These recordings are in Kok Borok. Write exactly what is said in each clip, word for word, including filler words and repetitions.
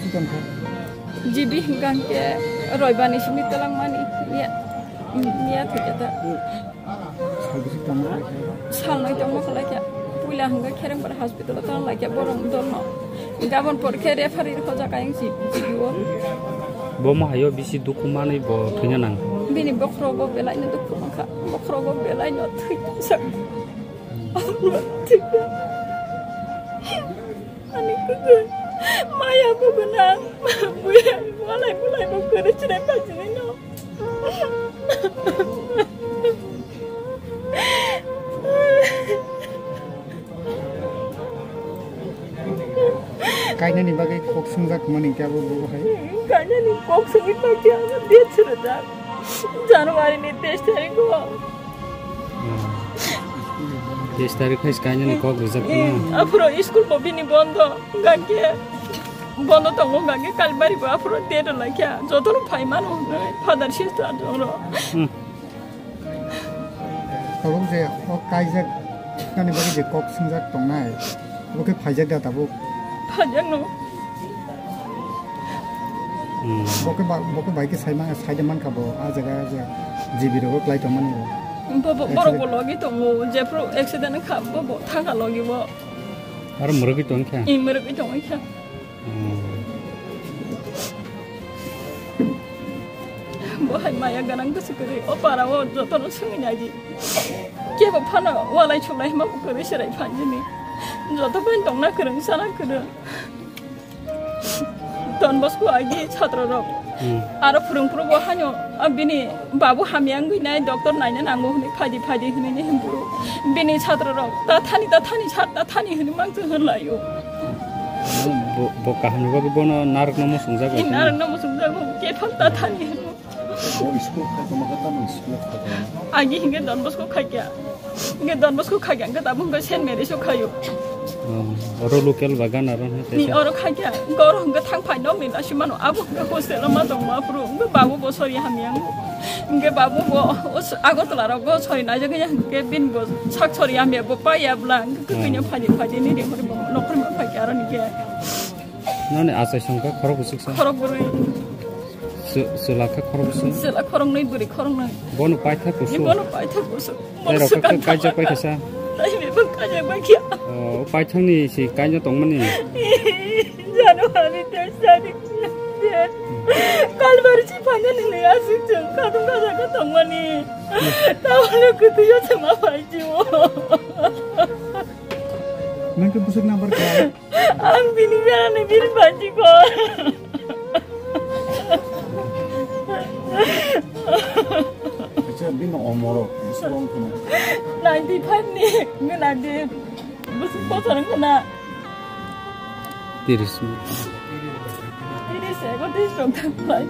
G B hingka hingke roibani simi twlangmani miya, miya thwikhe ta. Salnoi tongma khlaikha. Puila hingke Kherengpara hospital o tong laikha borok dolno. Gabon porkhe referee hojakha ang G B o. Bo mahayo bisi dukhu manwi bo thwina nang. Bini bokhorogo belaino dukhu mankha. Bokhorogo belaino thwi sak. Ani kudu maya kudu na buya bulai bulai bu kuru chire pajini no. Kainani bagwi kok swngjak mani khe abo bo hai. Kainani kok swngwi pajak dia chire da. January ni teis tarik o. Teis tarik khai kainani kok rijak tongma. Aphuru school bo bini bondo, gangke bondo tongo, gangke kalbari bo aphuru date laikha. Jotono phai mano hwnwi father sister jongro. Tabuk je o kaijak nani bagwi je kok swngjak tongnai, bo khe phaijak da tabuk? Phaijak no. Bo khe ba-, bo khe bai khe sai man, sai de man kha bo, a jaga je G B rogo klai tong mani bo. Bo, bo, borok bo logi tongo, jephru accident kha, bo, bo thangkha logi bo. Aro mwrwgwi tong kha? Ih, mwrwgwi tong kha. Bo hai maya ganang bwswk kwrwi, o para o jotono swngwi nai di. Kebo phano walai chulai hima bo kwrwi serai phanjini. Joto bai tongna kwrwng, sana kwrwng. Don Bosco agi chhatro rok. Aro phwrwng phuru bo haino, a, bini babu hamya wngwi nai, doctor naina nango hwnwi phaidi phaidi hwnwi ni himpuru. Bini chhatro rok ta thani, ta thani, sat ta thani hwnwi mang chwng hwn laio. Bo, bo kaham ni bagwi bono narwkno muchungjago. Narwkno muchungjago, kephang ta thani hwnwi. Bo school khai tongma khe tamo school khai tongma? Agi hingke Don Bosco khai kya. Hingke Don Bosco khai kya, hingke tabuk hingke Saint Mary's o khaio. Oh, oro local bagan aro hingke ni oro khai kya, hingke oro hingke thang phai nok ni lasi mano, abo hingke hostel o ma tongma phuru, hingke babu bo sori hamya. Hingke babu bo o s-, Agartala rogo sori naijak ya, hingke bin bo sak sori hamya bo paiya bwla, hingke kwtwino phai di, phai di ni ri hori bo nokhorma phai kya aro hingke. Nani achai songkha khorok bwswk sa? Khorok bwrwi. Chw-, chwla kha khorok bwswk? Chwla khoroknwi, bwrwi khoroknwi. Bono paitha kusu? Bono paitha kusu. Tei rok kha kaijak pai kha sa? Tei bebak kaijak pai kha. O, paithangni si kaina tongmani? January teis tarik. Kalbari si phanya nini aswk chwng kadung kaja ka tongmani. Taono kwtwio se ma phai jiwo. Nang khe bwswk number kha? Ang bini ganani bini banchi ko. Acha bini omoro bwswk wng khna? Ninety five ni, nge ninety bwswk bosor wng khna? Tiris ni. Tiris, ego tiris rok thang pai.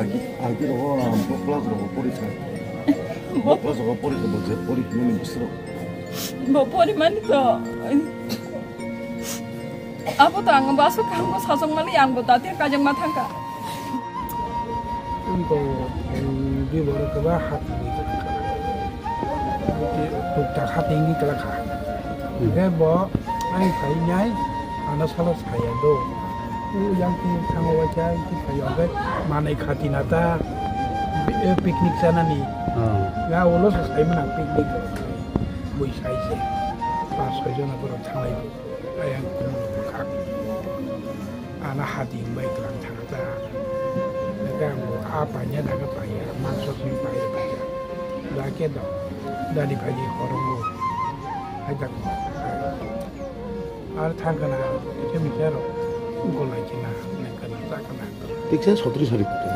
Agi, agi rogo, bo class rogo pori sa. Bo class rogo pori sa, bo je pori mani bwswk. Bo pori mani to. Abo to ang baso kaham sajak mani ang bo dati kajak ma thangka. Bo, um, di boro keba hati ni kela. Tuktak hati ni kela kha. Hingke bo ang sai nai ano salo saya do. Yang ti thango wacha ti saya be manai khati na ta, eh, picnic sana ni. Ya ulo sai mana picnic. Bui sai se. Pas soi jona borok thanglai. Ayang kumu bwkhak. Ana hati bai tlang thang ta. Naka ang bo a panya daga paya, mangso sing paya paya. Da ke da. Dadi phaji horongo. Hai da ko. Ar thang kana, ke mi kero. Golai kina, nang kana, ta kana. Tiksa sotri sari kutu.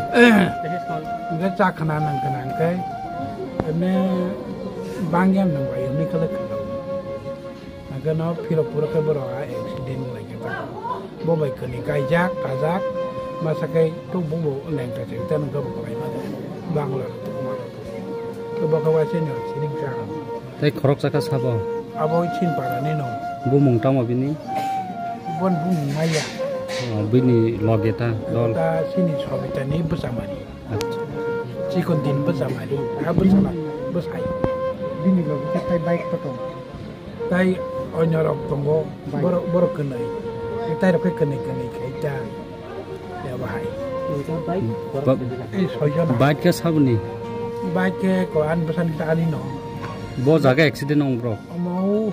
Nge ta kana nang kana kai. Ene bangyan nang bai, ne kala kana. Nangkhe no phirok phurok khe borok a accident wnglaikha ta. Bo bai kani kaijak, kajak, masa khe tok bo bo lengta se ta nangkhe bo kwlai mano. Bangla rok tongma rok. To bo khe waise no siring sa. Tei khoroksa kha sabo? Abo Chinpara ni no. Bumung tamo bini? Bon bumung maya. Oh, bini loge ta dol. Ta sini Sobita ni bwsamani. Acha. Chikon din bwsamani. Ha bwsala bwsai. Bini loge khe tai bike to tong. Tai onyo rok tongo, borok, borok kwnwi. Tai rok khe kwnwi kwnwi khai ta. Ya bahai. Ba-, Ei soijon. Bike khe saboni? Bike khe ko an bwsani ta ani no. Bo jaga accident wng bro. Omo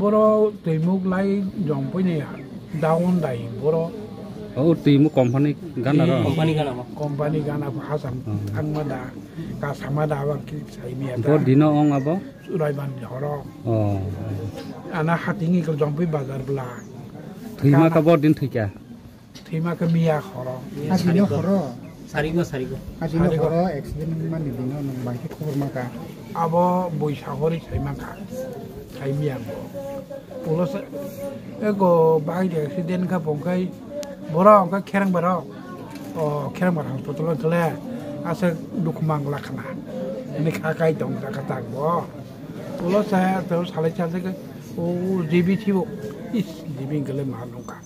boro twimuk lai jom pui ni down dai boro. O twimuk company gana ro. Company gana bo. Company gana bo hasam Hmm. thangma da, kasama da abang ki sai miya da. Bo dino wng abo? Raiban horo. Oh. Ana hatingi ko jom pui bazar bla. Thwima ka bo din thwikha. Thwima khe miya horo. Ajini horo. Sarigo, sarigo. Ajini Sarigo. Horo accident mani dino nung bai khe khobor maka. Abo buisa hori sai maka. Sai miya bo. Pulo se, ego bai de accident kha bongkai boro ka kherang baro. O kherang baro hospital tole. Ase dukh mang lakhana. Ni kha kai dong ka tak bo. Pulo se to salai cha se o G B thibo. Is G B gele ma nungka.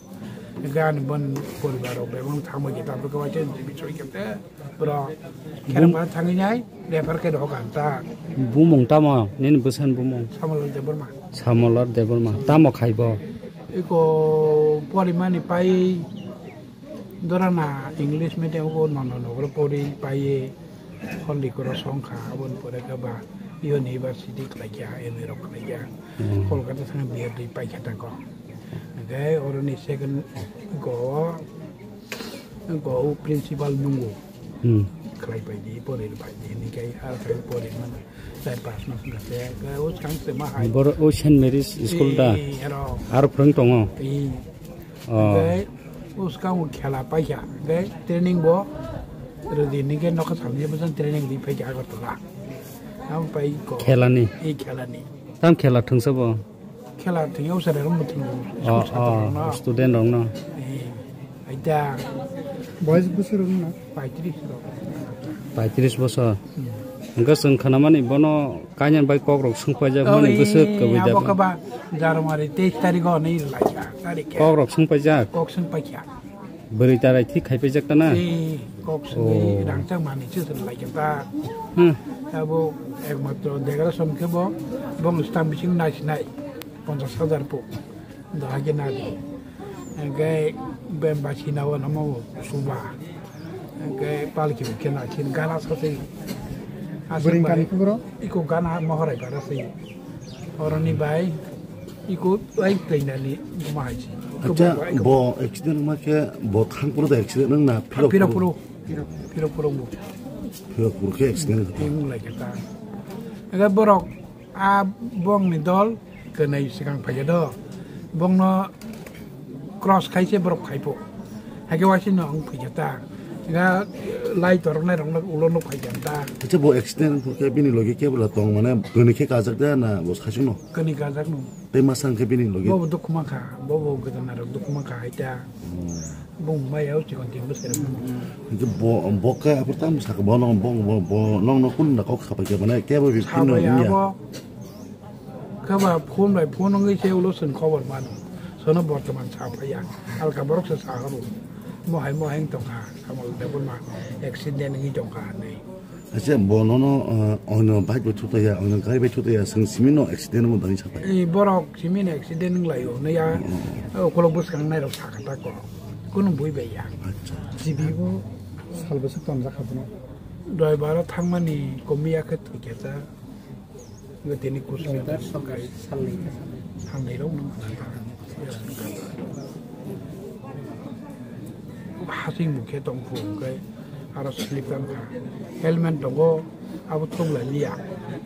Gan bon poribar rok bebang thangma jeta bwkha bai chen jibi choi kete bro. Bum- Kherang ba thangwi nai, refer khe rok ang ta. Bumung tamo, nini bwsan bumung? Samolal Debbarma. Samolal Debbarma, tamo khaibo? Iko porimani pai dorana English medium ko nono nogro pori pai. Holy Cross wngkha, aboni pore khe ba University khlaikha, M A rok khlaikha. Hmm. Kolkata thangwi B Ed paikha tako. Hwnkhe oroni second go, go principal nungo. Hmm. Khlai paidi, pori paidi, hwnkhe ar khe pori mano. Char pas mas wngkha, hwnkhe o swkang se ma hai. Boro o Saint Mary's School da? Ee, ero. Aro phwrwng tongo? Ee. Oh. Hwnkhe bwskango khela paikha, hwnkhe training bo rwdi hwnkhe nokha salni bwskan training rwi phaikha Agartala. Ang pai ko. Khelani? Ei khelani. Tam khela thwngsa bo? Khela thwngya usare rwngbo thwngbo. Oh, School oh, rokno. Student rokno. Ee, aita. Boys bwswk rokno? Paitris rok. Paitris bosor. Hmm. Hwnkhe chwng khnamani bono Kanya bai kok rok swng paijak mani bwswk kwbwi da abo ba? Khe ba January teis tarikh o hwnwi laikha, tarikh khe. Kok rok swng paijak? Kok swng paikha. Bwrwi tarai thik khai paijak ta na? Ee, kok swngwi Oh. rangchak mani se swng laikha ta. Hmm. Abo ekmatro decoration khe bo, bong stamp bising nai sinai ponchash hajar po. Dohai khe nadi. Hwnkhe bemba sina o namo suba. Hwnkhe palki bo khe nasin gana sasai. Bwrwini kani khe bro? Iko gana Maharai bara se. Oroni bai iko ai teinani buma hai se. Acha, bo accident ma khe bo thang puro da accident nang na phiro phiro phuro. Phiro phuro bo. Phiro phuro khe accident. Tei mung lai khe ta. Aga borok a bongni dol kwnwi swkang phaikha do, bongno cross khai se borok khai pho. Haikhe waisino ang phaikha ta. Ga lai toroknai rokno ulo nuk phaikha ta. Acha, bo accident wngkha khe bini logi kebo la tong, mane kwnwi khe kajak da na bo saichung no? Kwnwi kajak no. Tei masa wngkhe bini logi? Bo bo dukhu mankha, bo bo gwdana rok dukhu mankha hai ta. Hmm. Bung maya o chikon tin bwsai rok. Hwnkhe bo, bo khe aphuru tamo sakha, bo no, bo, bo, bo nokno kunu da kok sapai khe mane kebo bi phino Sabai wngya. Abo khe ba phone bai phone wngwi se ulo chwng khobor mano. Sono bortoman sa phaiya. Alka borok se sa horo. Mohai mohai wng tongkha. Samol Debbarma accident wngwi tongkha hinwi. Acha, bo nono, uh, oino bike bai thutaya, oino gari bai thutaya, chwng simi no accident wngwi bani sapai. Ei borok simi no accident wnglaio, naiya, Oh. ukolok bwskangnai rok sakha tako. Kunu bui bai ya. Acha. G B o sal bwswk tonjak kha bono. Doi baro thangmani komiya khe thwikha ta. Tini kuchung Order sokari salnwi khe salnwi. Salnwi rok no. Hasing bo khe tong phu hwnkhe aro slip wngkha. Helmet tongo, abo thok lai liya.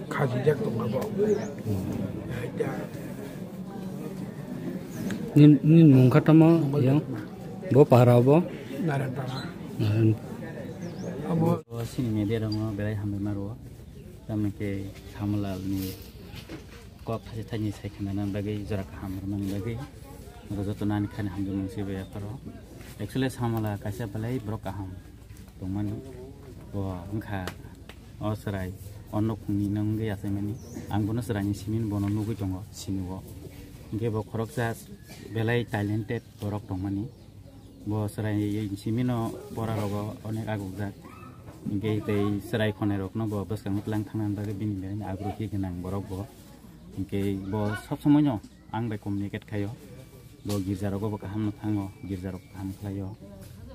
Khasijak tong abo. Nini, nini mung kha tamo yang? Bo para bo? Narayan para. Narayan. Abo. Sini media rok no belai hambai ma rwo. Tamni khe Samalal ni kok thachi thaini sai khna nang bagwi jora kaham rwmani bagwi. Oro joto nani khani hamjak mung se bai apharo. Actually Samala kaisa belai borok kaham tongmani. Bo wngkha o chwrai o nukhungni nw wngwi achaimani. Ang bono chwraini simi bono nugwi tongo sini o. Hwnkhe bo khoroksa belai talented borok tongmani. Bo chwrai simi no pora rogo onek agukjak. Hwnkhe tei chwrai khonai rokno bo bwskango tlang thangna bagwi bini belai ni agrohi gwnang borok bo. Hwnkhe bo sob somoi no ang bai communicate khaio. Bo girja rogo bo kaham no thango, girja rok kaham khlaio.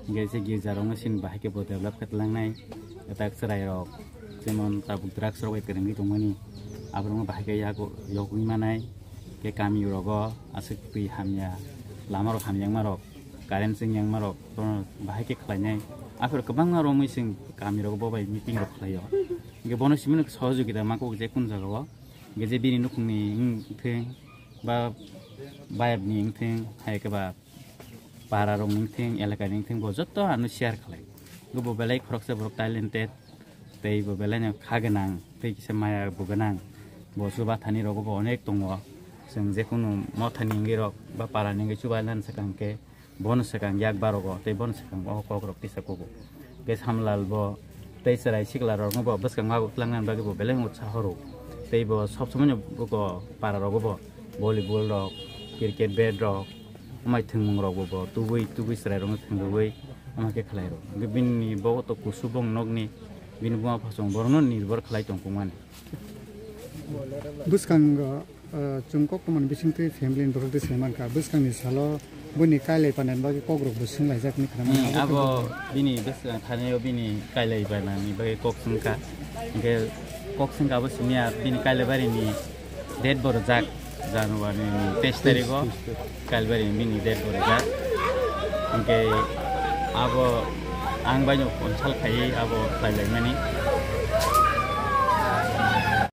Hingke se girja rok no sin bahai khe bo develop khe tlangnai. Etak chwrai rok, jemon tabuk drugs rok bai kwrwngwi tongmani. Aborok no bahai khe yago yogwi manai. Khe kami rogo aswk twi hamya, lama rok hamyangma rok, current chingyangma rok, bono bahai khe khlainai. Aphuru kwbangma romwi chwng kami rogo bo bai meeting rok khlaio. Hingke bono simino sohojogita mangkuk je kun jagao. Hingke je bini nukhungni wngthwng ba bayapni wngthwng, hai khe ba para rokni wngthwng, elakani wngthwng, bo joto ano share khlai. Bo belai khoroksa borok talented, tei bo belai no kha gwnang, tei kisa maya bo gwnang. Bo chuba thani rogo bo onek tongo. Chwng je kunu mothani wngwi rok ba parani wngwi chuba lan swkang khe, bono swkang yak barogo tei bono swkang o kok rok tisa kugo. Hingke Samlal bo tei chwrai sikla rok no bo bwskango twlang nani bagwi bo belai utsaho rw. Tei bo sob somoi no bo para rogo bo volleyball rok, cricket bat rok, amai thwngmung rok bo bo tubui tubui chwrai rok no thwngwi ama khe khlai rw. Hingke bini bo to kusu bong nokni bini buma phasong borok no nirbhor khlai tong kung mani. Bwskango, uh, chwng kok tongmani bisingtwi family ni borok twi sai mankha. Bwskangni salo buini kailai panani bagwi kokrok bo swnglaijak hinwi khna mano. Hmm, abo bini bwskang thani o bini kailai panani bagwi kok swngkha. Hingke kok swngkha abo simi ya bini kailai barini date bo rwjak January ni teis tarikh o. Kailbari bini date bo rijak. Hingke abo ang bai no consult khaiwi abo khlai laimani.